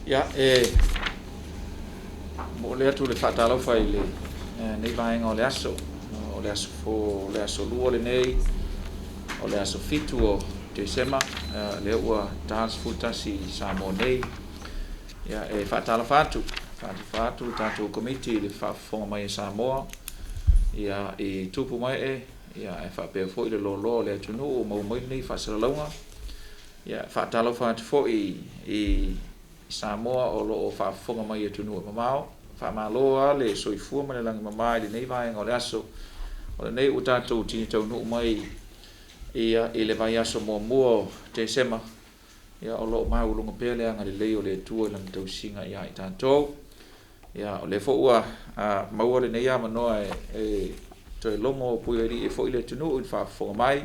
Ia, e momoli atu le faatalofa i lenei vaega o le aso, o le aso fo, le aso Lua lenei, o le aso 7 o Tesema, lea ua ta le 11 i Samoa nei. Ia, e faatalofa atu, faatalofa atu le tatou Komiti i le faafofoga mai a Samoa, ia, i tupu ma ee, ia, ae faapea foi le loaloa o le atunuu ua maua mai lenei faasalalauga. Ia, e faatalofa atu foi i Samoa o lo o faafofoga mai i atunuu e mamao. Faamalo lava le soifua ma le lagi e mama i lenei vaega o le aso. O lenei ua tatou tini taunuu mai ia i le vaiaso muamua o Tesema, ia o lo o maualuga pea le agalelei o le Atua i Lana tausiga ia i tatou. Ia, o lea foi ua maua lenei avanoa e toe logo puialii ai foi le atunuu i le faafofoga mai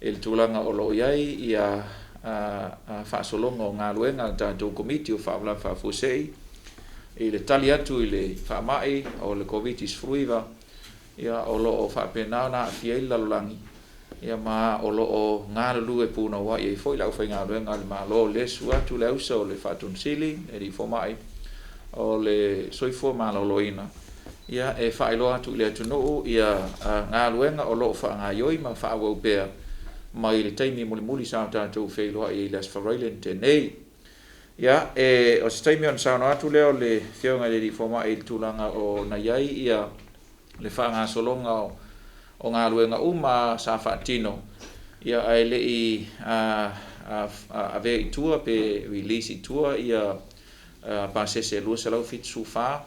i le tulaga o lo o i ai ia faasologa o galuega a le tatou Komiti o Faalavelave Faafuasei i le tali atu i le faamai o le Koviti-19, ia o lo o faapena ona aafia ai le lalolagi, ia ma o lo o galulue punouai ai foi le aufaigaluega a le Malo, lea e susu atu le ausa o le Faatonu Sili, le Alii Fomai o le Soifua Maloloina, ia e faailoa atu i le atunuu ia galuega o lo o faagaioi ma faaauau pea mai le taimi mulimuli sa tatou feiloai ai i le Aso Faraile na tea nei. Ia, e, o se taimi ona saunoa atu lea o le Afioga i le Alii Fomai i le tulaga o na i ai ia le faagasologa o galuega uma sa faatino, ia ae le i avea i tua pe release i tua ia pasese e 274,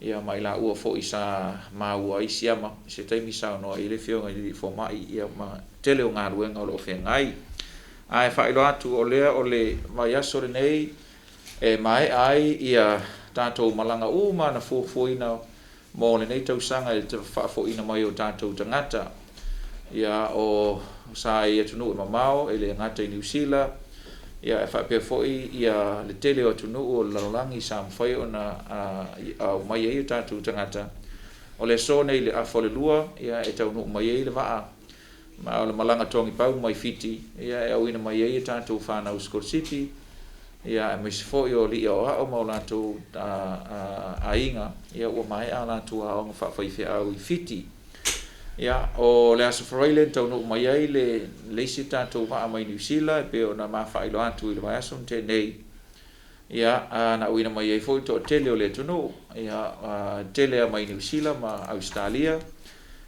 ia ma i laua foi sa maua ai siama. I se taimi saunoa i ai le Afioga i le Alii Fomai, ia ma tele o galuega o lo o feagai. Ae faailoa atu o lea o le vaiaso lenei e maea ai ia tatou malaga uma na fuafuaina mo lenei tausaga i le faafoiina mai o tatou tagata, ia o sa i atunuu e mamao, e le gata i Niu Sila, ia e faapea foi ia le tele o atunuu o le lalolagi sa mafai ona aumai ai o tatou tagata. O le aso nei i le afa o le 2, ia e taunuu mai ai le vaa ma o le malaga togipau mai Fiti, ia e auina mai ai tatou fanau sikolasipi, ia aemaise foi o alii aoao ma o latou aiga, ia ua maea a latou aoga faafaifeau i Fiti. Ia, o le Aso Faraile na taunuu mai ai le isi tatou vaa mai Niu Sila e pei ona ma faailoa atu i le vaiaso na tea nei, ia, na auina mai ai foi le toatele o le atunuu, ia, tele lava mai Niu Sila ma Ausetalia.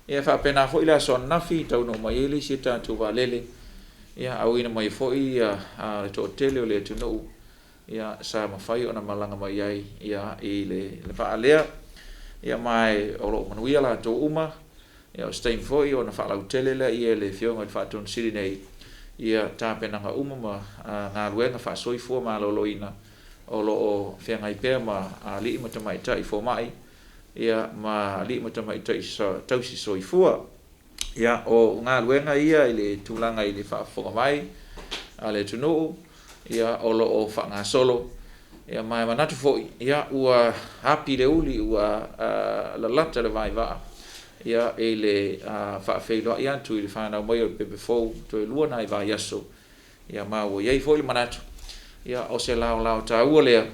Ia, faapena foi le aso ananafi taunuu mai ai le isi tatou vaalele, ia, auina mai foi le toatele o le atunuu, ia, sa mafai ona malaga mai ai, ia, i le vaa lea. Ia, ma o lo o manuia latou uma. Ia, o se taimi foi ona faalautele lea e le Afioga i le Faatonu Sili nei ia tapenaga uma ma galuega faasoifua maloloina o lo o feagai pea ma alii ma tamaitai fomai, ia, ma alii ma tamaitai tausi soifua. Ia, o galuega ia i le tulaga i le faafofoga mai a le atunuu, ia, o lo o faagasolo. Ia, ma e manatu foi, ia, ua api le uli, ua lalata le vaivaa, ia, i le faafeiloai atu i le fanau mai o le pepe fou, toe 2 nai vaiaso, ia, ma ua i ai foi le manatu, ia, o se laolao taua lea,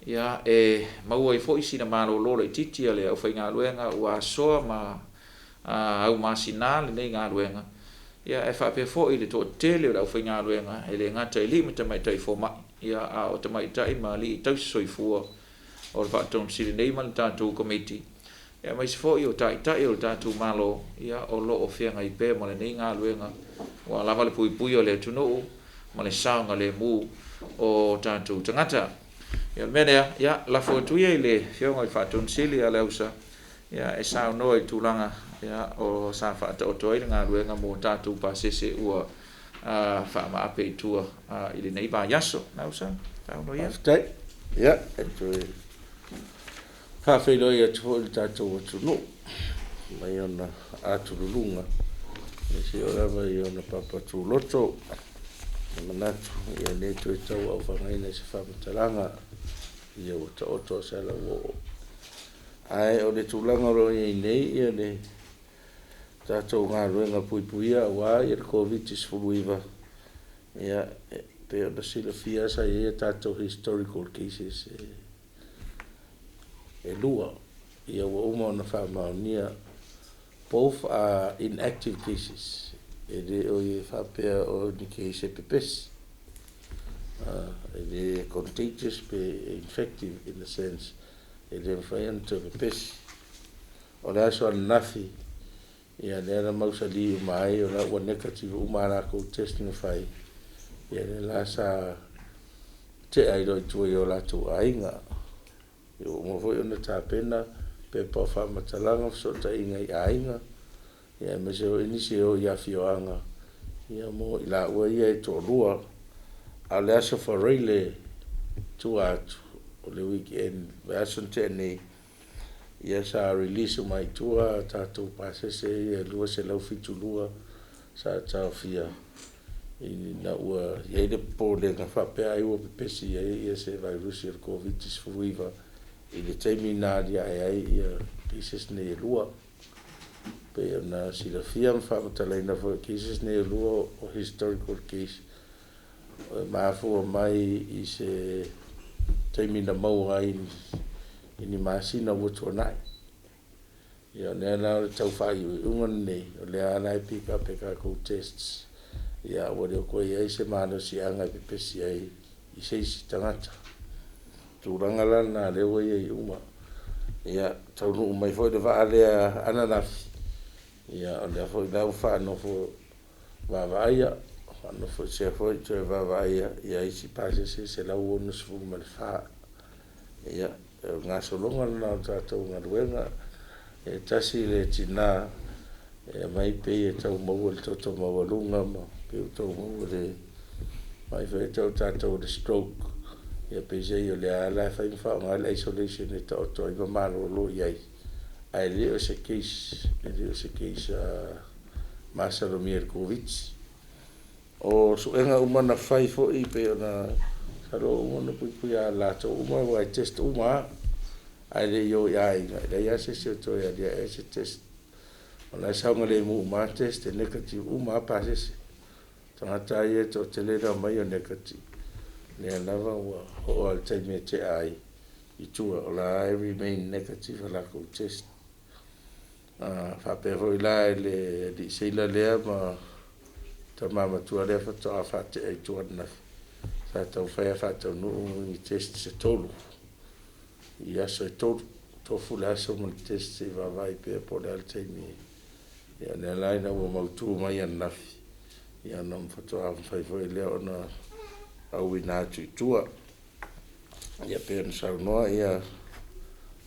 ia, e maua ai foi sina malolo laitiiti a le aufaigaluega ua asoa ma aumasina lenei galuega, ia, e faapea foi le toatele o le aufaigaluega, e le gata i alii ma tamaitai fomai, ia, a o tamaitai ma alii tausi soifua o le Faatonu Sili nei ma le tatou Komiti, aemaise foi o Taitai o le tatou Malo, ia, o lo o feagai pea ma lenei galuega ua lava le puipuia o le atunuu ma le saogalemu o tatou tagata. Ia, o le mea lea, ia, lafo atu ia i le Afioga i le Faatonu Sili ia Leausa, ia, e saunoa i tulaga, ia, o sa faataoto ai le galuega mo tatou pasese ua faamaape i tua i lenei vaiaso. Leausa, saunoa ia. Faafetai. Ia, e toe faafeiloai atu foi i le tatou atunuu mai ona atululuga e seia oo lava i ona papatuloto. E manatu, ia le toe tauaofagaina i se faamatalaga, ia ua taoto a sala ua oo. Ae o le tulaga o lo o i ai nei ia le tatou galuega puipuia aua le Koviti-19, ia, Pei ona silafia sa i ai a tatou historical cases e lua, ia ua uma ona faamaonia, both are inactive cases, e le o ie faapea o ni case e pepesi. E le contagious pe infective in the sense e le mafai ona toe pepesi. O le aso ananafi, ia lea na mausali uma ai o la ua negative uma a latou test na fai, ia lea la sa tea ai loa i tua i o latou aiga. Ia ua uma foi ona tapena pepa o faamatalaga, fesootaiga i aiga, ia aemaise foi nisi e o i afioaga, ia mo i laua ia e toalua. A o le aso Faraile i tua atu o le weekend, vaiaso na tea nei, ia sa release uma ai i tua tatou pasese ia e 272 sa taofia ina ua i ai le popolega faapea ai ua pepesi ai ia se vairusi o le Koviti-19 i le taimi na aliae ai ia cases nei e lua. Pei ona silafia ma faamatalaina foi, o cases nei e lua o historical case, e mafua mai i se taimi na maua ai i ni masina ua tuanai. Ia o lea la o le tau faaiuiuga lenei, o lea la e pick up e tatou tests, ia ua le toe i ai se malosiaga e pepesi ai i se isi tagata. Tulaga la lena lea ua i ai uma. Ia, taunuu mai foi le vaa lea ananafi, ia o lea foi la ua faanofo vaavaaia, faanofoesea foi toe vaavaaia isi pasese e 164. Ia, o le gasologa lena o le tatou galuega. E tasi le tina e aumai pei e tau maua i le toto maualuga ma pei ua tau maua i le mai foi lea e tau e tatou o le stroke. Ia peiseai o lea la e fai ma faaaoga le isolation e taoto ai ma malolo i ai, ae le o se case, e le o se case masalomia i le Koviti. O suega uma na fai foi pei ona masalo ua uma ona puipuia e latou uma aua e test uma lava, ae le i o i aiga, e leai lava se isi o toe aliae ai se test. O la e saogalemu uma lava test, e negative uma lava pasese. O tagata ia e toatele na omai o negative, lea lava ua oo lava i le taimi e tea ai i tua, o la e remain negative a latou test. Faapea foi la i le alii seila lea ma tama matua lea faatoa faatea i tua ananafi, sa taumafai lava e faataunuu ni test se tolu i aso e tolu, tofu le aso ma le test se i vaavaai pea po o le a le taimi. Ia o lea la ina ua mautu mai ananafi, ia ona faatoa mafai foi lea ona auina atu i tua. Ia pei ona saunoa le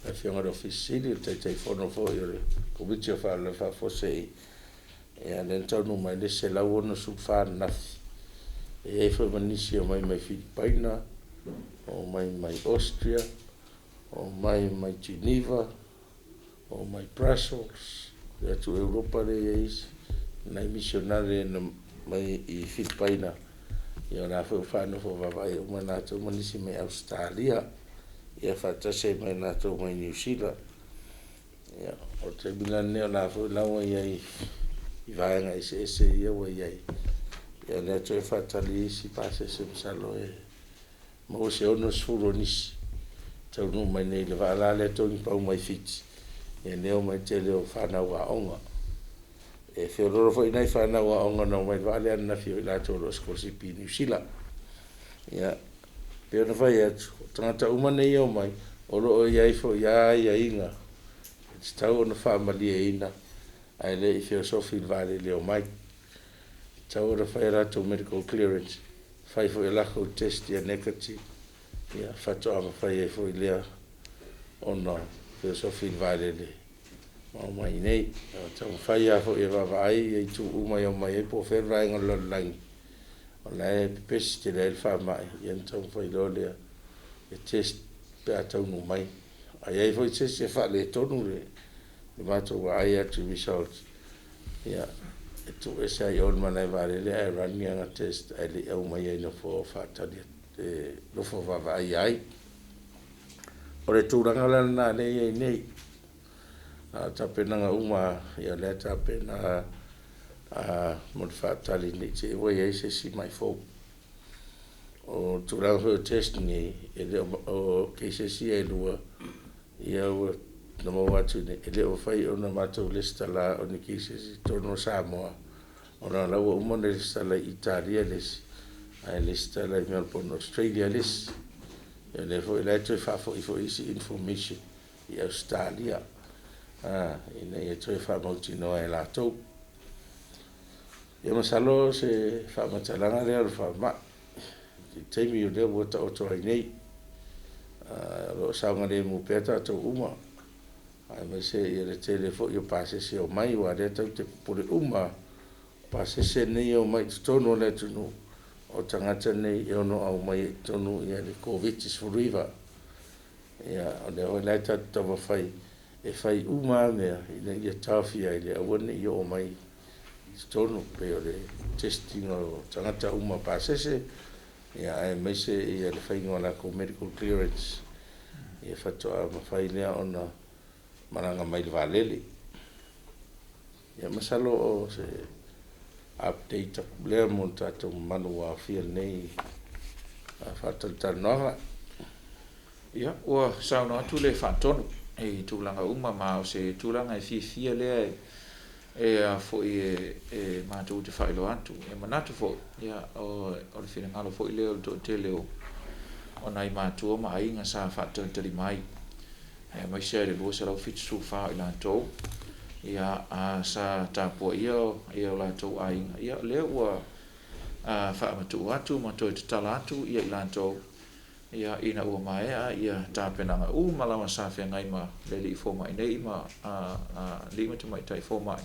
Afioga i le Ofisa Sili o le Taitaifono foi o le Komiti o Faalavelave Faafuasei, ia lea na taunuu mai le isi 164 ananafi. E i ai foi ma nisi e omai mai Filipaina, omai mai Austria, omai mai Geneva, omai Brussels, le atu Europa lea e i ai isi nai misionare na mai i Filipaina, ia o la foi ua faanofo vaavaaia uma latou ma nisi mai Ausetalia, ia faatasi ai ma latou mai Niu Sila. Ia, o le taimi la lenei o la foi la ua i ai i vaega eseese ia ua i ai, ia o lea toe faatali isi pasese masalo e maua se 60 o nisi taunuu mai nei i le vaa la lea e togipau mai Fiti, ia lea e omai le tele o fanau aoga. E feoloolo foi nai fanau aoga na omai i le vaa lea ananafi o i latou o lo o sikolasipi i Niu Sila. Ia, pei ona fai atu, o tagata uma nei e omai, o lo o i ai foi lava aiaiga e tatau ona faamalieina ae le i feosofi i le vaalele e omai. E tatau ona fai a latou medical clearance, fai foi a latou test ia negative, ia faatoa mafai ai foi lea ona feosofi i le vaalele ma omai i inei. E taumafai lava foi e vaavaai itu uma e omai ai po o fea le vaega o le lalolagi o la e pepesi tele ai le faamai, ia ona taumafai loa lea e test pe a taunuu mai. A i ai foi se isi e faaletonu le matou vaai atu i results, ia e tuu ese lava i o i le malae vaalele ae run ana test ae le i aumaia i nofoa faatali e nofo vaavaaia ai. O le tulaga la lena lea e i ai nei. A o tapenaga uma lava, ia o lea e tapena mo le faatali ne i te i ua i ai se isi mai fou. O tulaga foi o test nei, e le o cases ia e lua ia ua na maua atu nei, e le o mafai ona matou resitala o ni cases i totonu o Samoa, ona o la ua uma ona resitala i Italia le isi, ae resitala i Melbourne, Australia le isi. Ia lea foi la e toe faafoi foi isi information i Ausetalia ina ia toe faamautinoa e latou. Ia masalo o se faamatalaga lea o le faamai i le taimi o lea ua taoto ai nei. O lo o saogalemu pea tatou uma, aemaise le tele foi o pasese e omai, aua o lea tatou te popole uma lava, o pasese nei e omai i totonu o le atunuu, o tagata nei e ono aumaia i totonu le Koviti-19. Ia, o lea foi la tatou te taumafai e fai uma lava mea ina ia taofia ai le aua ne i oo mai i totonu, pei o le test ina o tagata uma pasese, aemaise le faiga o latou medical clearance, ia faatoa mafai lea ona malaga mai i le vaalele. Ia masalo o se update atu lea mo le tatou mamalu ua aofia i lenei faatalatalanoaga. Ia, ua saunoa atu le Faatonu i tulaga uma, ma o se tulaga e fiafia lea e a foi e matou te faailoa atu. E manatu foi, ia, o le finagalo foi lea o le toatele o nai matua ma aiga sa faatalitali mai, aemaise le 274 o i latou, ia, sa tapuaia o latou aiga, ia, o lea ua faamatuu atu ma toe tatala atu i latou, ia, ina ua maea ia tapenaga uma lava sa feagai ma le alii fomai nei ma alii ma tamaitai fomai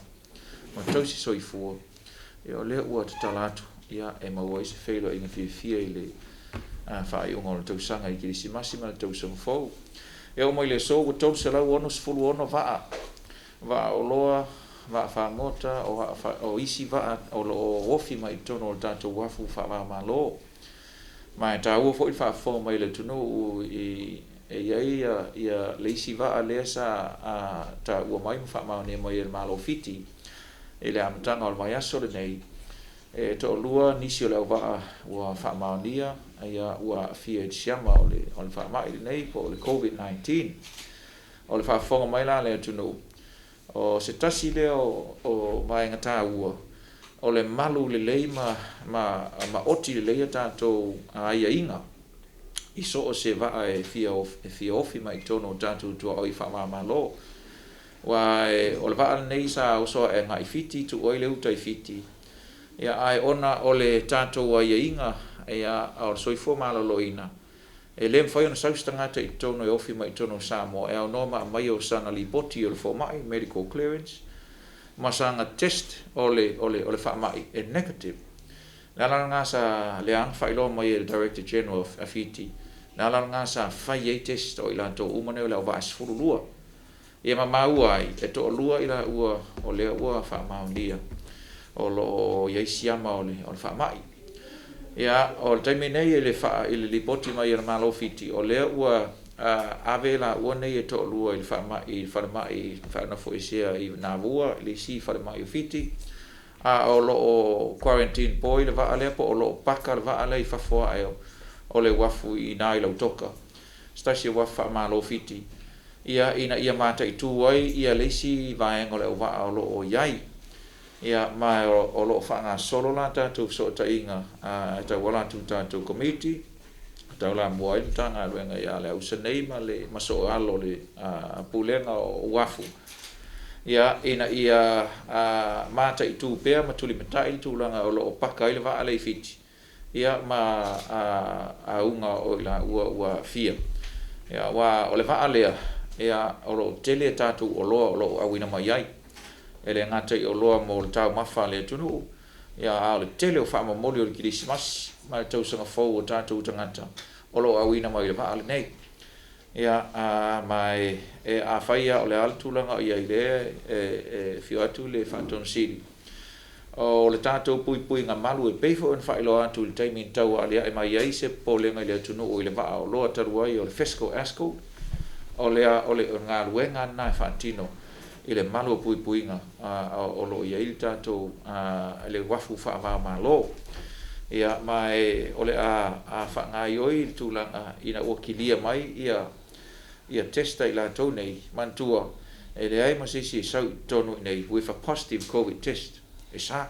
ma tausi soifua, ia, o lea ua tatala atu, ia, e maua ai se feiloaiga fiafia i le faaiuga o le tausaga i Kerisimasi ma le tausaga fou. E oo mai le aso ua 366 vaa, vaa oloa, vaa fagota, o isi vaa o lo o ofi mai i totonu o le tatou uafu faava-o-Malo. Ma e taua foi le faafofoga mai o le atunuu e i ai ia le isi vaa lea sa taua mai ma faamaonia mai e le Malo o Fiti i le amataga o le vaiaso lenei, e toalua nisi o le auvaa ua faamaonia ua aafia i le siama o le faamai lenei po o le COVID-19. O le faafofoga mai la a le atunuu, o se tasi lea o vaega taua o le malu lelei ma maoti lelei a tatou aiaiga i so o se vaa e fia ofi mai i totonu o tatou tuaoi faava-o-Malo. Aua o le vaa lenei sa oso ae agai i Fiti, tuu ai le uta i Fiti, ia, ae ona o le tatou aiaiga o le soifua maloloina, e le mafai ona sau se tagata i totonu e ofi mai i totonu o Samoa e aunoa ma aumaia o sana lipoti o le fomai, medical clearance, ma sana test o le faamai e negative. O le ala lena sa lea na faailoa mai e le Director General a Fiti, le ala lena sa fai ai test o i latou uma nei o le auvaa e 12. Ia ma maua ai, e toalua i laua o lea ua faamaonia o lo o i ai siama o le faamai. Ia, o le taimi nei i le lipoti mai e le Malo o Fiti, o lea ua ave laua nei e toalua i le faamai, i le falemai faanofoesea i Navua, i le isi falemai o Fiti, a o lo o quarantine poi le vaa lea, po o lo o paka le vaa lea i fafo ae o le uafu i ina i Lautoka, se tasi o uafu faamalo Fiti, ia, ina ia mataitu ai ia le isi vaega o le auvaa o lo o i ai. Ia, ma o lo o faagasolo la tatou fesootaiga e tauala atu i le tatou Komiti, taulamua ai le Matagaluega ia Leausa nei ma le masoalo o le Pulega o Uafu, ia, ina ia mataitu pea ma tulimatai le tulaga o lo o paka ai le vaa lea i Fiti, ia, ma auga o i laua ua aafia. Ia, aua o le vaa lea, ia, o lo o tele tatou oloa o lo o auina mai ai. E le gata i oloa mo le taumafa a le atunuu, ia, a o le tele o faamomoli o le Kerisimasi ma le tausaga fou o tatou tagata o lo o auina mai i le vaa lenei. Ia, ma e afai lava o le a le tulaga o i ai lea e afio atu le Faatonu Sili, o le tatou puipuiga malu e pei foi ona faailoa atu i le taimi na taualiae mai ai se popolega i le atunuu i le vaa oloa talu ai o le Fiscal Escort, o le galuega lena e faatino i le malu o puipuiga o lo o i ai le tatou le uafu faava-o-Malo. Ia, ma e o le a faagaoioi le tulaga ina ua kilia mai ia test a i latou nei. Manatua, e leai ma se isi e sau i totonu i inei with a positive Covid test. E sa.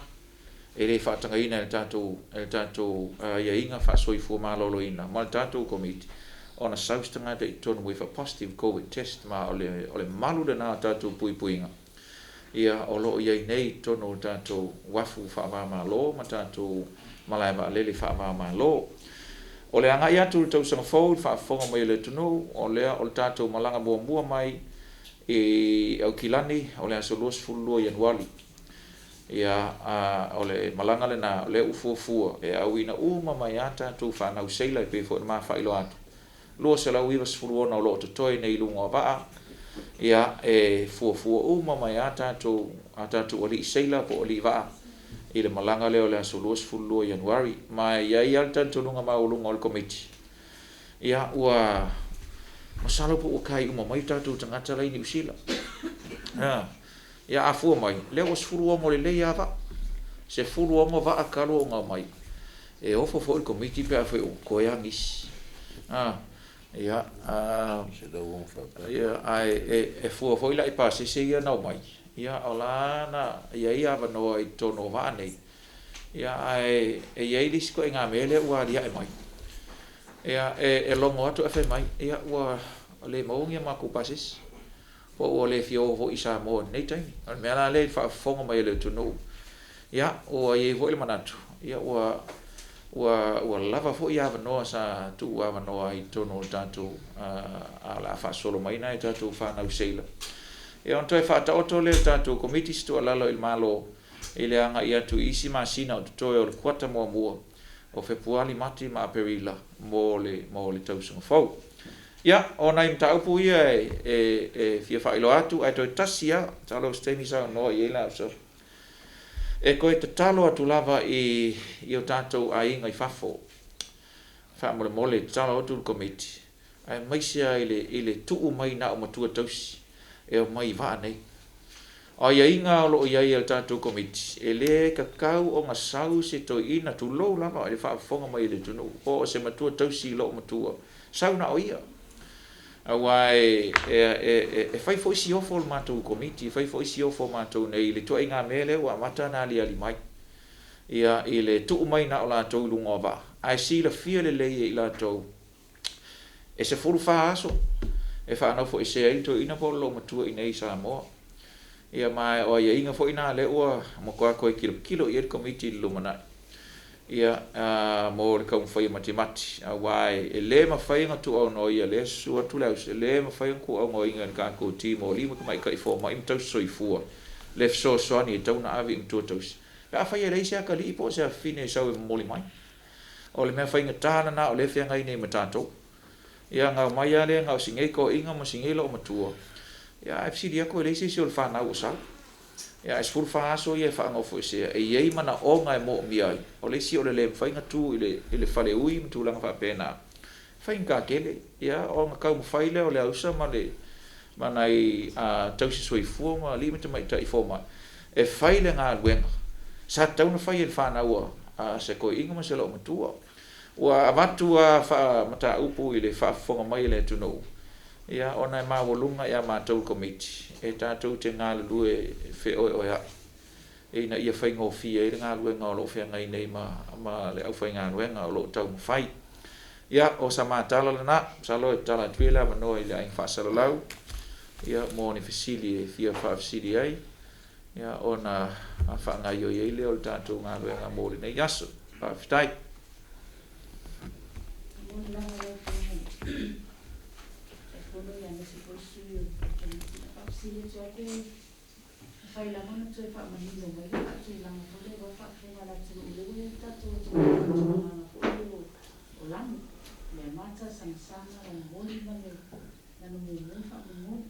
E le faatagaina e le tatou aiaiga faasoifua maloloina ma le tatou Komiti ona sau se tagata i totonu with a positive Covid test, ma o le malu lena o tatou puipuiga ia o lo o i ai nei i totonu o tatou uafu faava-o-Malo ma tatou malae vaalele faava-o-Malo. O le agai atu i le tausaga fou i le faafofoga mai a le atunuu, o lea o le tatou malaga muamua mai i Aukilani o le aso 22 Ianuari. Ia, o le malaga lena o lea ua fuafua e auina uma mai a tatou fanau seila e pei foi ona ma faailoa atu, 296 o lo o totoe nei i luga o vaa. Ia, e fuafua uma mai a tatou alii seila po o alii vaa i le malaga lea o le aso 22 Ianuari. Ma e i ai lava le talitonuga maualuga o le Komiti, ia, ua masalo po ua kai uma mai tatou tagata la i Niu Sila. Ia, a fua mai, lea ua 16 lelei lava vaa, 16 vaa talu ona omai. E ofo foi le Komiti pe afai ua totoe lava nisi. Ia, ae e fua foi la i pasese ia na omai, ia o la na i ai avanoa i totonu o vaa nei. Ia, ae e i ai le isi ituaiga mea lea ua aliae mai. Ia, e logo atu ae fai mai, ia ua le maua ni a matou pasese, po ua le fia o foi i Samoa i lenei taimi. O le mea la lea i le faafofoga mai a le atunuu, ia ua i ai foi le manatu, ia ua lava foi avanoa sa tuu avanoa ai i totonu o le tatou, a o le a faasolo mai nai tatou fanau seila. Ia, ona toe faataoto lea e le tatou Komiti se tuualalo i le Malo i le agai atu i isi masina o totoe o le kuata muamua o Fepuari, Mati ma Aperila mo le tausaga fou. Ia, o nai mataupu ia e fia faailoa atu, ae toe tasi lava, masalo o se taimi saunoa i ai la au. E toe tatalo atu lava i o tatou aiga i fafo, faamolemole, tatalo atu le Komiti, aemaise lava i le tuu mai na o matua tausi e omai i vaa nei. O aiaiga o lo o i ai a le tatou Komiti, e le tatau ona sau se toeaina, tulou lava i le faafofoga mai a le atunuu, po o se matua tausi i loo matua, sau na o ia. Aua e fai foi si ofo o le matou Komiti, e fai foi si ofo o matou nei i le ituaiga mea lea ua amata ona aliali mai. Ia, i le tuu mai na o latou i luga o vaa, ae silafia lelei e i latou, e 14 aso e faanofoesea ai le toeaina po o le loomatua i inei i Samoa. Ia, ma o aiaiga foi na lea ua matua toe tilotilo i ai le Komiti i le lumanai. Ia, mo le taumafai matimati, aua e le mafai ona tuuaunoaina, lea susu atu le ausa, e le mafai ona tuuaunoaina e le tatou team o alii ma tamaitai fomai ma tausisoifua le fesoasoani e tatau ona ave i matua tausi, pe afai e leai se atalii po o se afafine e sau e momoli mai. O le mea faigata lena o lea e feagai nei ma tatou. Ia, na omai lava lea na o si nei toeaina ma si nei loomatua. Ia, ae fesili atu e leai se isi o le fanau o sau. Ia, ae 14 aso ia e faanofoesea, e i ai manaoga e moomia ai. O le isi o le le mafai ona tu i le faleui ma tulaga faapena, faigata tele. Ia, ona taumafai lea o le ausa ma nai tausisoifua ma alii ma tamaitai fomai e fai le galuega sa tatau ona fai e le fanau a se toeaina ma se loomatua. Ua avatu a faamataupu i le faafofoga mai a le atunuu, ia, ona e maualuga ia matou le Komiti e tatou te galulue feoeoea'i ina ia faigofie ai le galuega o lo o feagai nei ma le aufaigaluega o lo o taumafai. Ia, o sa matala lena, masalo e tatala atu ia le avanoa i le aiga faasalalau, ia, mo ni fesili e fia faafesili ai, ia, ona faagaoioi ai lea o le tatou galuega mo lenei aso. Faafetai. Fai lava ona toe faamanino mai le faatulaga foi lea ua faafofoga le atunuu lea ua i ai le tatou atunuu foi o lanu, meamata, sagasaga, lanumoli ma le lanumumu faamolemole.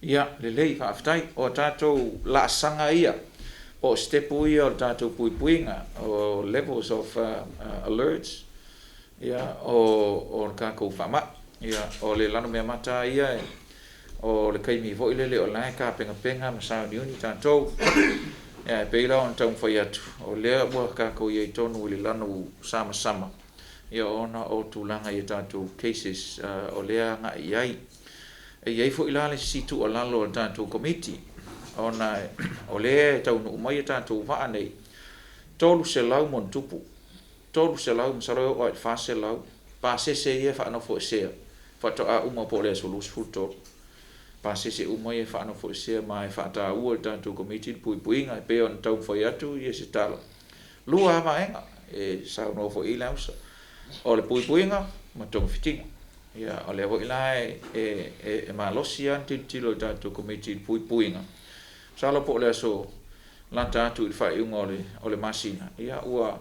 Ia, lelei, faafetai. O tatou laasaga ia, po o stepu ia o le tatou puipuiga, o levels of alerts, ia, o le tatou faamai. Ia, o le lanumeamata ia, o le taimi foi lele o la e tapenapena ma sauniuni tatou. Ia, e pei la ona taumafai atu, o lea ua tatou i ai tonu i le lanu samasama, ia ona o tulaga i a tatou cases o lea e agai i ai. E i ai foi la le isi tuualalo a le tatou Komiti, ona o lea e taunuu mai a tatou vaa nei, 300+, 300 masalo e oo lava i le 400 pasese ia e faanofoesea faatoa uma po o le aso 23. Pasese uma ia e faanofoesea ma e faataua e le tatou Komiti le puipuiga e pei ona taumafai atu se tala. Lua lava vaega e saunoa foi i ai Leausa, o le puipuiga ma togafitiga. Ia, o lea foi la e malosi lava le tilotilo a le tatou Komiti i le puipuiga, masalo po o le aso lata atu i le faaiuga o le masina, ia ua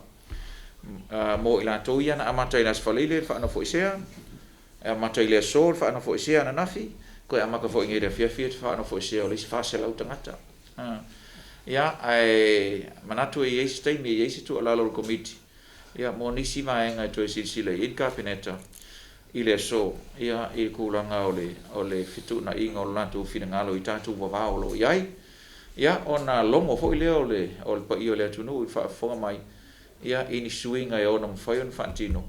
mo i latou ia na amata i le Aso Faraile le faanofoesea, e amata i le aso le faanofoesea ananafi, toe amata foi nei i le afiafi le faanofoesea o le isi 400 tagata. Ia, ae manatu e i ai se taimi e i ai se tuualalo a le Komiti ia mo nisi vaega e toe silasila i ai le Kapeneta i le aso, ia, i le tulaga o le fetuunaiga o le latou finagalo i tatou vavao o lo o i ai, ia ona logo foi lea o le paia o le atunuu i le faafofoga mai ia i ni suiga e ono mafai ona faatino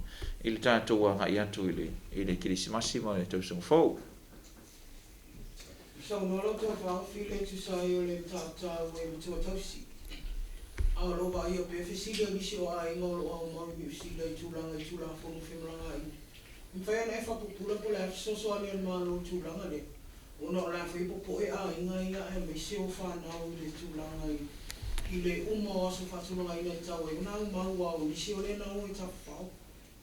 i le tatou agai atu i le Kerisimasi ma le Tausaga Fou. Saunoa lau Taufaaofi le tusa ai o le mataupu taua i matua tausi, a o lo o vaaia pea fesili a nisi o aiga o lo o aumau i Niu Sila i tulaga i Tulafono Femalagaaiga. E mafai ona e faapupula po o le a le fesoasoani a le Malo i le tulaga lea, ona o la e foi e popoe aiga ia aemaise o fanau i le tulaga i le uma o aso faatulagaina e tatau ai ona aumau aua o nisi o lea na o e tafafao.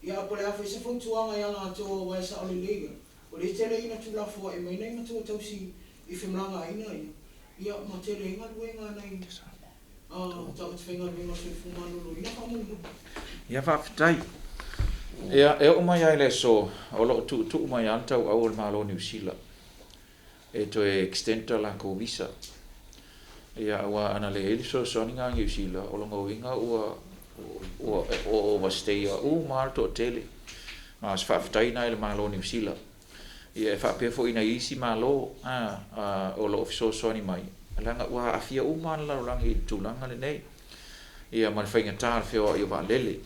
Ia a po o le a foi se fautuaga ia latou aua e sao lelei lava, o lea e tele ina tuulafoai mai nai matua tausi i femalagaaiga ia, ia ma tele ai galuega a nai tagata faigaluega o le soifua maloloina faamolemole. Ia faafetai. Ia e oo mai lava i le aso o lo o tuutuu mai lava le tauau o le Malo o Niu Sila e toe extend a latou visa. Ia aua ana leai le fesoasoani a Niu Sila, o lona uiga ua ua overstay uma lava le toatele. Ma o se faafetai lena i le Malo o Niu Sila. Ia e faapea foi i nai isi Malo o lo o fesoasoani mai, leaga ua aafia uma lava le lalolagi i le tulaga lenei, ia ma le faigata o le feoai o vaalele.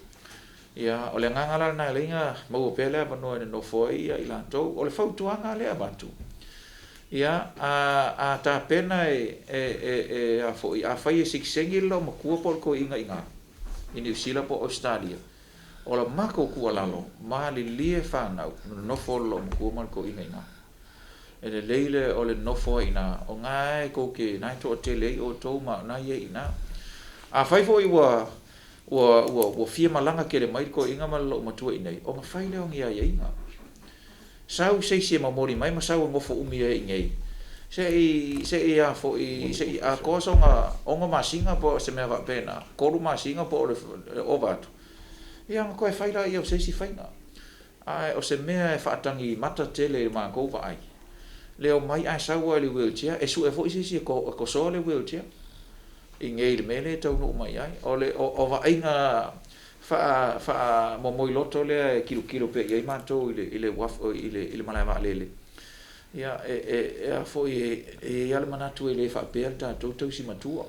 Ia, o le agaga la lena e ala ai ona maua pea le avanoa e nonofo ai i latou. O le fautuaga lea e avatu, ia, a tapena e a foi, afai e sitiseni le loomatua po o le toeaina i ina i Niu Sila po o Ausetalia, o la matou tuualalo, malilie fanau, nonofo le loomatua ma le toeaina i ina. E lelei le o le nonofo ai i ina, o na e tou te, na e toatele ai outou ma o na e i ai i ina. Afai foi ua ua ua ua fia malaga tele mai le toeaina ma le loomatua i inei, ona fai lea o ni aiaiga. Sau se isi e momoli mai ma sau e nofo umi ai i inei, se i se i a foi se i atoa sona 6 masina po o se mea faapena, 3 masina po o le ova atu, ia ona toe fai lea o se isi faiga. Ae o se mea e faatagi mata tele i le matou vaai, le omai ae sau lava i le wheelchair, e sue foi se isi e tosoa le wheelchair i inei i le mea lea e taunuu mai ai. O le o vaaiga faamomoiloto lea e tilotilo pea i ai matou i le uafu i le malae vaalele. Ia e a foi e i ai lava le manatu e le faapea le tatou tausi matua,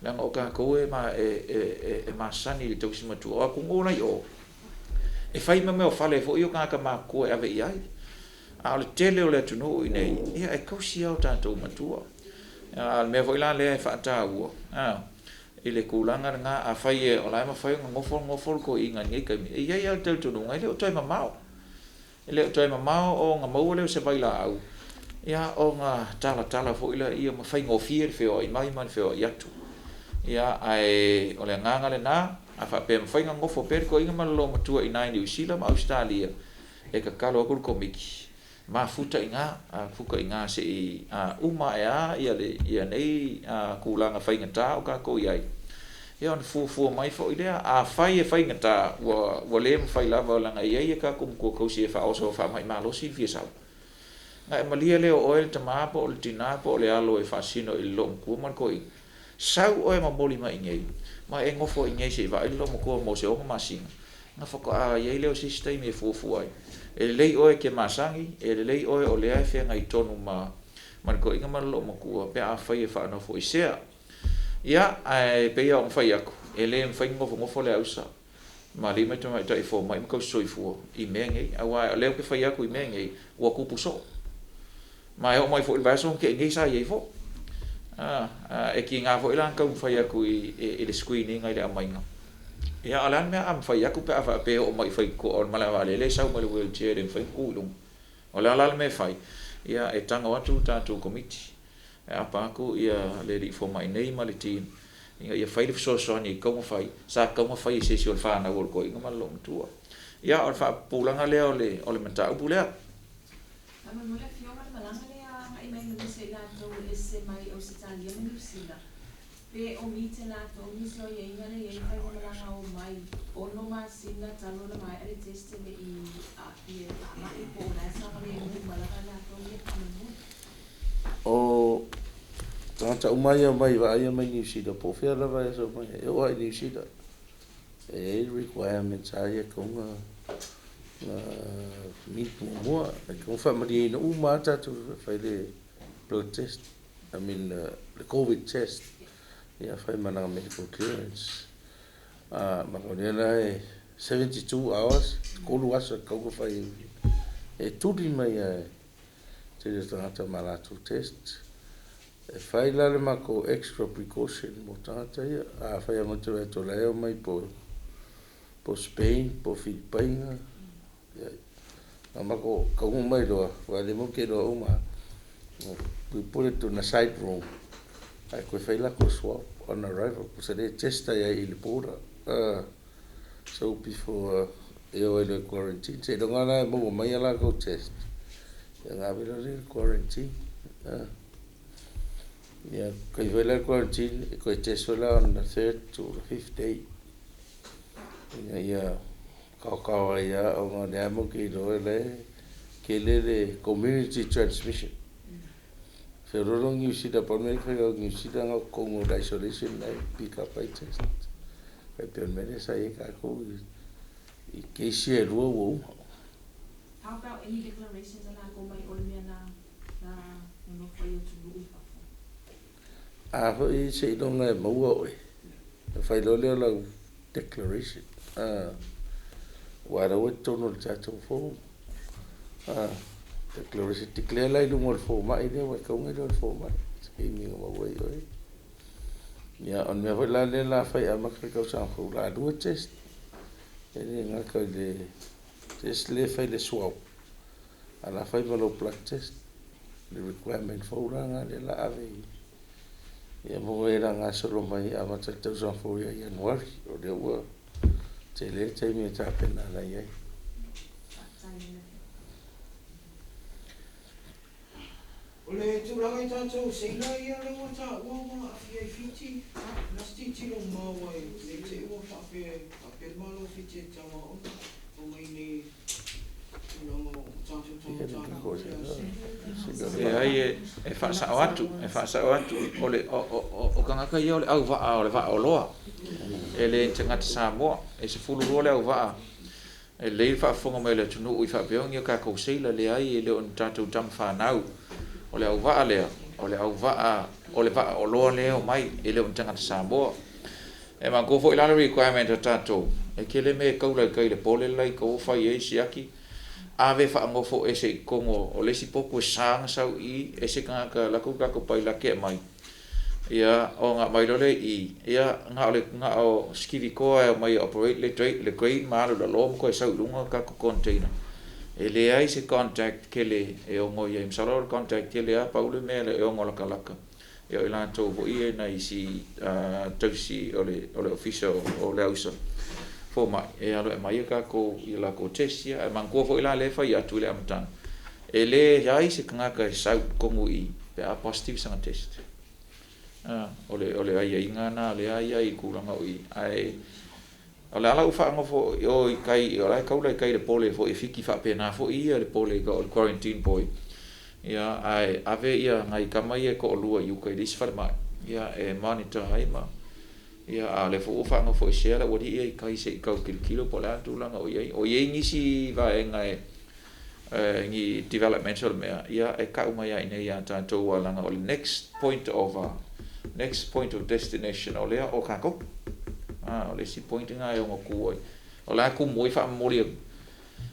leaga o tatou e masani i le tausi matua. O atunuu la i o, e fai mea o fale foi o tagata matutua e ave i ai. A o le tele o le atunuu i inei, ia e tausi lava o tatou matua. A o le mea foi la lea e faataua i le tulaga lena, afai o la e mafai ona nofo nofo le toeaina i lenei taimi, e i ai lava le talitonuga e le o toe mamao. E le o toe mamao ona maua lea o se vailaau, ia ona talatala foi lea ma faigofie le feoai mai ma le feoai atu. Ia, ae o le agaga lena, a faapea e mafai ona nofo pea le toeaina ma le loomatua i ina i Niu Sila ma Ausetalia, e tatalo atu le Komiti, mafuta i ina, mafuta i ina se i uma ae lava ia nei tulaga faigata o tatou i ai, ia ona fuafua mai foi lea. Afai e faigata, ua le mafai lava, leaga e i ai a tatou matua tausi e faaoso faamai malosi le fia sau. Ona e malie lea o oe le tama po o le tina po o le alo e faasino i le loomatua ma le toeaina, sau oe e momoli mai i inei, ma e nofo i inei se i vaai le loomatua mo se 6 masina, ona faatoa i ai lea o se isi taimi e fuafua ai. E lelei oe e te masani, e lelei oe o lea e feagai tonu ma le toeaina ma le loomatua pe afai e faanofoesea. Ia, ae pei lava ona fai atu, e le mafai ona nofonofo le ausa ma alii ma tamaitai fomai ma tausisoifua i mea nei, aua o lea ou te fai atu i mea nei, ua tupu soo. Ma e oo mai foi i le vaiaso na tea nei sa i ai foi. E tiga foi la ona taumafai atu i le screen ina i le aumaiga. Ia a o le a le mea a mafai atu pe a faapea e oo mai i faitotoa o le malaevaalele e sau mai le wheelchair e le mafai ona tu i luga. O le a la le mea e fai? Ia e tago atu le tatou Komiti e aapa atu le alii fomai nei ma le team ina ia fai le fesoasoani e tatau ona fai, sa tatau ona fai e se isi o le fanau a le toeaina ma le loomatua. Ia o le faapupulaga lea o le mataupu lea. Faamolemole Afioga le malaga lea agai mai ma nisi o i latou e ese mai Ausetalia ma Niu Sila, pe o meet e latou nisi o aiaiga lea e i ai le faiga malaga omai 6 masina talu ona maea le test e le i aafia i le faamai po o la e saogalemu uma lava latou ia faamolemole. O tagata uma ia mai vaaia mai Niu Sila po o fea lava e aso mai ai, e oo lava i Niu Sila e i ai requirements lava ia e tatau ona meet muamua. E tatau ona faamalieina uma lava tatou e fai le blood test, I mean le Covid test, ia fai ma lana medical clearance. Ma o lea la e 72 hours, 3 aso e tatau ona fai e tuli mai lava e tele o tagata ma latou test. E fai la le matou extra precaution mo tagata ia. Afai lava matou te vaai atu o la e omai po Spain po o Filipaina, ia na matou taunuu mai loa, aua o lea matou te iloa uma lava, we put it on a side room ae toe fai latou swab on arrival, pusa le test ai i le border. So before e o ai loa i quarantine, seiloga la e maua mai a latou test, ia ona ave loa lea i le quarantine. Ia kai foi la le quarantine, e toe test foi la on the third to the fifth day, ina ia kaokao ai lava ona o lea matou te iloa o la e tele le community transmission. Feoloolo Niu Sila, pau le mea lea e fai o Niu Sila na o totonu o le isolation la e pick up ai test. E pei o le mea lea sa i ai tatou i case ia e lua ua uma. How about any declarations a latou mai o le mea na nonofo ai atunuu i fafo? A foi seiloga e maua oe, ona fai loa lea o lau declaration. Aua o la ua i totonu o le tatou form. Declaration, declare la i luga o le fomai lea, aua e tatau ona iloa e le fomai se taimi na maua ai oe. Ia, o le mea foi la lea o le a fai amata le tausaga fou, o le a lua test. E le gata i le test lea e fai le swab, a o le a fai ma lou blood test. Le requirement fou la lena lea o le a ave i ia mo e gasolo mai amata le tausaga fou ia Ianuari. O lea ua tele le taimi e tapena ana i ai. O le tulaga i tatou seila ia lea ua taua ua aafia i Fiti, na se tilotilo mamao ai ne i te i ua faapea faapea le Malo o Fiti e tatau lava ona omai nei tulaga o tatou tagata e Leai, e faasao atu, e faasao atu, o le o tagata ia o le auvaa o le vaaoloa, e le ni tagata Samoa, e 12 le auvaa. E lelei le faafofoga mai o le atunuu i faapea o ni a tatou seila, leai, e le o ni tatou tama fanau. O le auvaa lea, o le auvaa o le vaaoloa lea e omai, e le o ni tagata Samoa. E manatua foi la le requirement a tatou, e tele mea e taula i tai i le pole le la i tou fai ai siaki, ave faanofo ese i totonu o le isi potu e sa ona sau i i, ese tagata alu atu le tatou pailate e aumai, ia ona aumai loa lea i i, ia na o le na o sikivikoa e omai e operate le le crane ma alu i lalo ma toe sau i luga tatou container. E leai se contact tele e ono i ai, masalo o le contact tele lava pau le mea e ono latalata, ia o i latou foi ia nai isi tausi o le ofisa o le ausa fomai e alu e aumai tatou ia latou test ia. Ae manatua foi la lea e fai atu i le amataga, e leai se tagata e sau i totonu i i pe a positive sana test. O le aiaiga lena lea e i ai i le tulaga o i i. Ae o le a la ua faanofo o i tai, o la e taula i tai i le pole foi e Fiti faapena foi ia le pole o le quarantine boy, ia ae ave ia nai tama ia e toalua i uta i le isi falemai ia e monitor ai ma ia a o lea foi ua faanofoesea le aualii ia i tai se i tau tilotilo po o le a le tulaga o i ai. O i ai nisi vaega e ni developmental mea ia e tau mai lava i inei ia tatou aua leaga o le next point of Next point of destination o lea o kākou. A, o le isi point lena e ono kū ai. O la e kumu ai faamomoli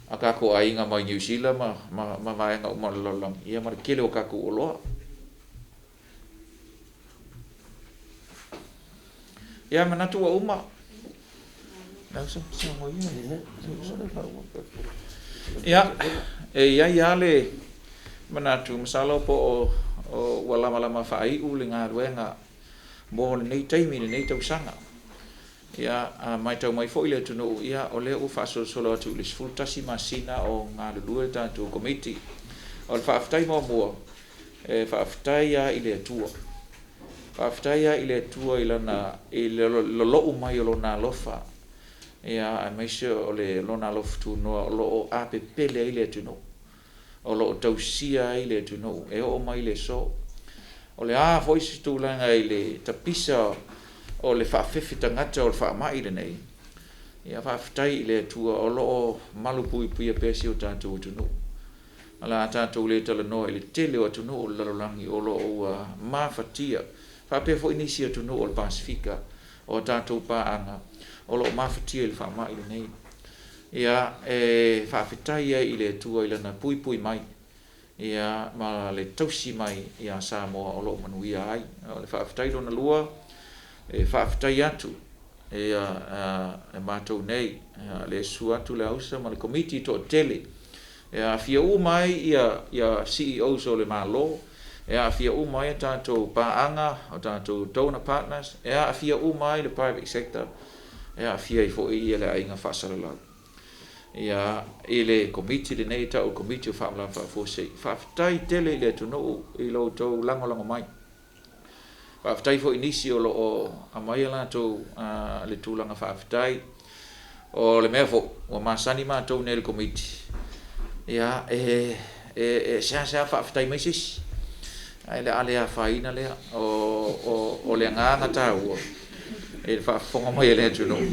a kākou aiga mai Niu Sila ma, ma, ma vaega uma o le lalolagi, ia ma le tele o kākou oloa. Ia, manatu ua uma. Ia, e i ai lava le manatu, masalo po o ua lamalama faaiu le galuega mo lenei taimi i lenei tausaga. Ia, a matau mai foi le atunuu, ia, o lea ua faasolosolo atu i le 11 masina o galulue le tatou Komiti. O le faafetai muamua, e faafetai lava i le Atua. Faafetai lava i le Atua i Lana, i le lolou mai o Lona alofa, ia, aemaise o le Lona alofa tunoa o lo o apepele ai le atunuu, o lo o tausia ai le atunuu e oo mai i le aso. O le a foi se tulaga i le tapisa o le faafefe tagata o le faamai lenei, ia faafetai i le Atua o lo o malupuipuia pea si o tatou atunuu. O le a tatou le talanoa i le tele o atunuu o le lalolagi o lo o ua mafatia, faapea foi nisi atunuu o le Pasefika o a tatou paaga o lo o mafatia i le faamai lenei. Ia, e faafetai ai i le Atua i Lana puipui mai, ia, ma le tausi mai ia Samoa o lo o manuia ai. O le faafetai lona lua, e faafetai atu ia e matou nei, le susu atu le Ausa ma le Komiti toatele, e aafia uma ai ia CEOs o le Malo, e aafia uma ai a tatou paaga, o tatou donor partners, e aafia uma ai le private sector, e aafia ai foi ia le aiga faasalalau. Ia, i le Komiti lenei e tau o le Komiti o Faalavelave Faafuasei, faafetai tele i le atunuu i lo outou lagolago mai. Faafetai foi i nisi o lo o aumai a latou le tulaga faafetai. O le mea foi, ua masani matou nei i le Komiti, ia, e, e, e seasea faafetai mai se isi, ae o le a le afaina lea. O, o, o le agaga taua i le faafofoga mai a le atunuu,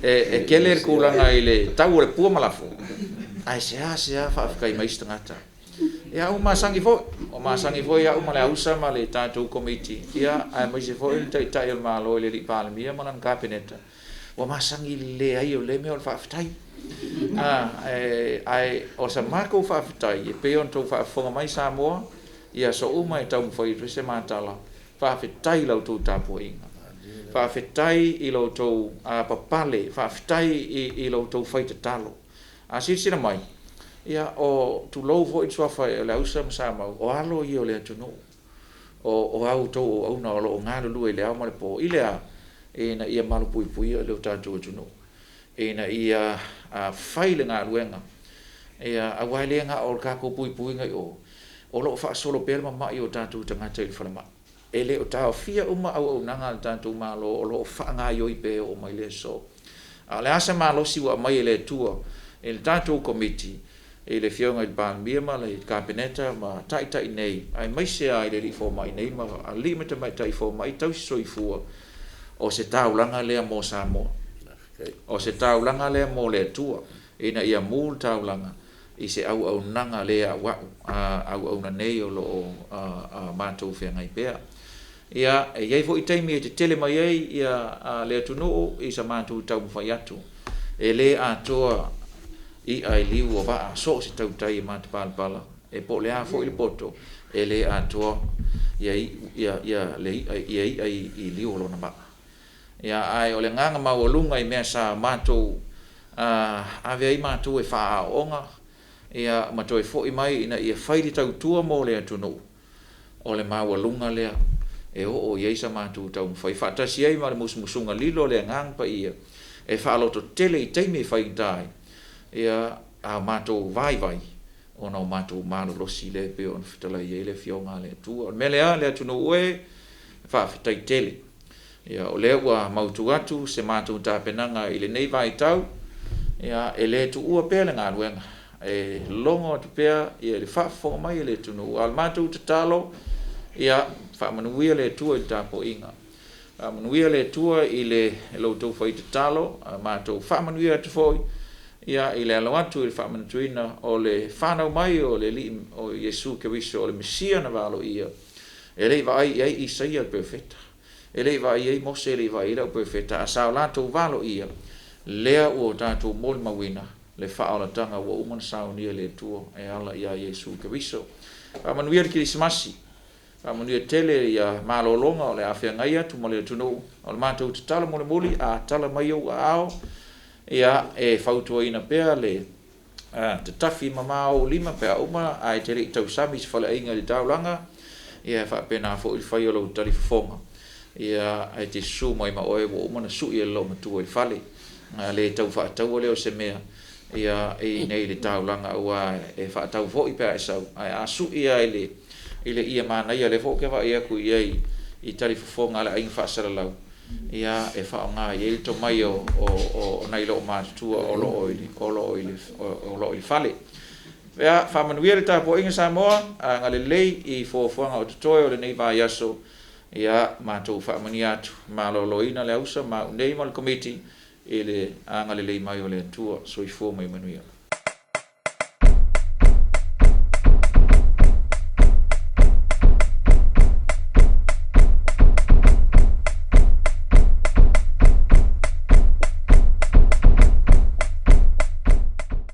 e, e tele le tulaga i le tau o le pua ma lafo, ae seasea faafetai mai se tagata. Ia ua masani foi, ua masani foi au ma le Ausa ma le tatou Komiti, ia aemaise foi le Taitai o le Malo i le Alii Palemia ma lana Kapeneta, ua masani i le leai o lea mea o le faafetai. Ae o sa matou faafetai, e pei ona outou faafofoga mai Samoa, i aso uma e taumafai atu ai se ma tala, faafetai i la outou tapuaiga, faafetai i lo outou papale, faafetai i lo outou fai tatalo. A silasila mai, ia, o, tulou foi le suafa o Leausa ma Samau, o alo ia o le atunuu, o, o a outou auauna o lo o galulue i le ao ma le po, i le a? Ina ia malupuipuia lo tatou atunuu, ina ia fai le galuega, ia, aua e le na o le tatou puipuiga i o, o lo o faasolo pea le mamai o tatou tagata i le falemai. E le o taofia uma auaunaga a le tatou Malo o lo o faagaioi pea e oo mai le aso. A o le a se malosi ua aumai e le Atua i le tatou Komiti, i le Afioga i le Palemia ma le Kapeneta ma Taitai nei, aemaise lava i le Alii Fomai nei ma alii ma tamaitai fomai tausi soifua, o se taulaga lea mo Samoa. O se taulaga lea mo le Atua, ina ia mu le taulaga i se auaunaga le a'ua'u a auauna nei o lo o matou feagai pea. Ia, e i ai foi taimi e tetele mai ai ia le atunuu i sa matou taumafai atu. E le atoa i'a i liu o vaa, so o se tautai e matapalapala, e po o le a foi le poto, e le atoa ia le i'a, ia i'a i liu o lona vaa. Ia, ae o le agaga maualuga i mea sa matou ave ai matou e faaaooga, ia, ma toe foi mai ina ia fai le tautua mo le atunuu, o le maualuga lea e oo i ai sa matou taumafai faatasi ai ma le musumusuga lilo a le Agaga Paia e faalototele i taimi e faigata ai, ia, a matou vaivai ona o matou malolosi lea e pei ona fetalai ai le Afioga a le Atua. O le mea lea le atunuu e, faafetai tele. Ia, o lea ua mautu atu se matou tapenaga i lenei vaitau, ia, e le tuua pea le galuega, e logo atu pea ia le faafofoga mai a le atunuu. A o le matou tatalo, ia faamanuia le Atua i le tapuaiga, faamanuia le Atua i le lo outou fai tatalo, a matou faamanuia atu foi ia i le alo atu i le faamanatuina o le fanau mai o le Alii o Iesu Keriso o le Mesia na valoia. E le i vaai i ai Isaia le perofeta, e le i vaai i ai Mose, e le i vaai i ai le au perofeta, a sa o latou valoia lea ua tatou molimauina le faaolataga ua uma ona saunia e le Atua e ala ia Iesu Keriso. Faamanuia le Kerisimasi, faamanuia tele ia malologa o le a feagai atu ma le atunuu. O le matou tatalo mulimuli, a tala mai ou aao, ia e fautuaina pea le tatafi mama o ou lima pe a uma ae te le i tausami i se faleaiga i le taulaga, ia e faapena foi le fai o lou talifofoga, ia ae te susu mai ma oe ua uma ona sui e le loomatua i le fale. A le tau faataua lea o se mea ia i inei i le taulaga, aua e faatau foi pe a e sau, ae a sui lava i le ie manaia, lea foi ou te vaai atu i ai i talifofoga a le aiga faasalalau, ia e faaaoga i ai le tomai o nai loomatutua o lo o i le fale. Ia, faamanuia le tapuaiga Samoa, agalelei i fuafuaga o totoe o lenei vaiaso, ia matou faamanuia atu, maloloina le ausa ma au nei ma le Komiti i le agalelei mai o le Atua. Soifua ma ia manuia.